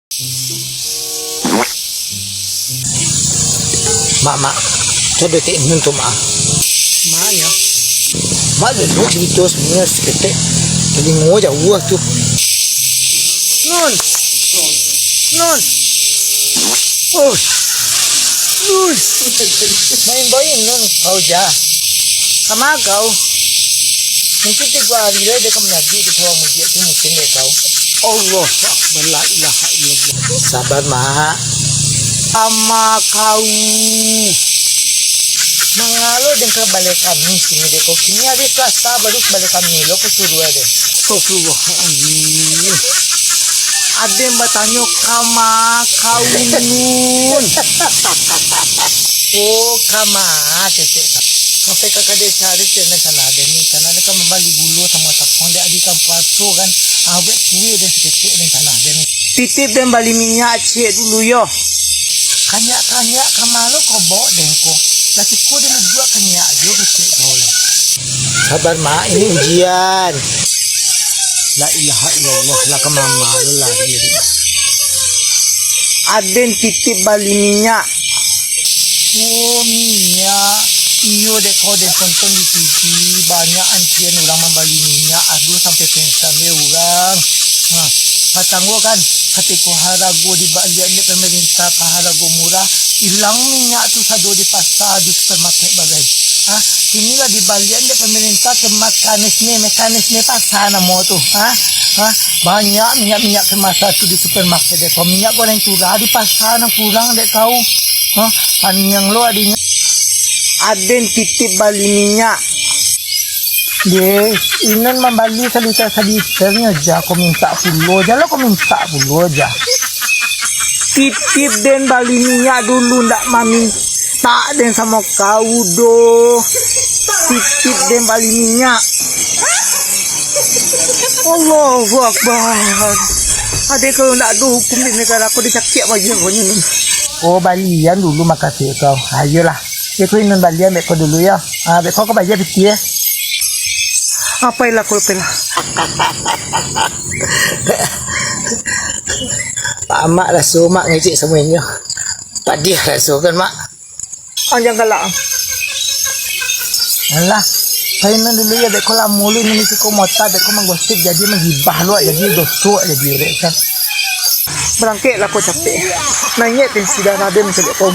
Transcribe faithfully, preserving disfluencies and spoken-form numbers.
Mak, mak, tu ado Tek Nun tu, mak. Mak, yo. Mak, dulu cerita sebenarnya seketek. Telingo jauah tu. Nun. Nun. Oh. Nun. Main-main, Nun, kau ja. Kama kau? Mungkin tigo hari lai dia ka manyadi di sawah mudiak tu, mungkin dek kau. Allah Akbar, la ilaha illallah. Sabar, Mak. Ama kau. Mangalo den ka balai kami kini dek kau? Kini ari Selasa, baru balai kami lo kau suruah den. Astagfirullahaladzim. Aden batanyo kama kau, Nun. Oh, kama, kecek. Sampai ka kadai cari cek den sana den ni. Sana den kan mambali gulo samo tapang dek adi kan puaso kan. Ah, buek kue den saketek den sana den. Titip den bali minyak ciek dulu yo. Kanyak-kanyak kama lo kau bawa den ko. Lah siko den buek kanyak jo kecek kau lah. Sabar, Mak, ini ujian. La ilaha illallah, lah ka mama lo lah dia tu. Aden titip bali minyak. Oh, minyak. Iyo dek kau den tonton di T V, banyak antrian urang mambali minyak, aduh sampai pengsan dek urang. Ha, patanggo kan, katiko harago dibalian dek pamarintah ka harago murah, ilang minyak tu sado di pasa, di supermarket bagai. Ha, kini lah dibalian dek pamarintah ka mekanisme, mekanisme pasa namo tu. Ha, ha, banyak minyak-minyak kemasan tu di supermarket dek kau. Minyak goreng curah di pasa nan kurang dek kau. Ha, paniang lo adinyo. Aden titip bali minyak. Deh, Inun mambali saliter-saliternyo ja, ko mintak pulo ja lo, ko mintak pulo ja. Titip den bali minyak dulu, ndak mamintak den samo kau doh. Titip den bali minyak. Allahu Akbar. Adeh, kalau ndak ado hukum di negara ko, dicakiak bagian ko ni. Oh, balian dulu makasih kau. Ayolah. Iko Inun balian beko dulu yo. Ah, beko ko bayar piti yo. Apolah ko, apolah. Pak Mak raso, Mak, ngecek samo inyo. Padiah raso kan, Mak? Ah, jan galak. Alah, payi Inun dulu yo, beko lamo lo Inun di siko mota, beko manggosip jadi manggibah lo, jadi doso jadi rek kan. Barangkeklah ko capek. Naiak tensi darah den macam ko.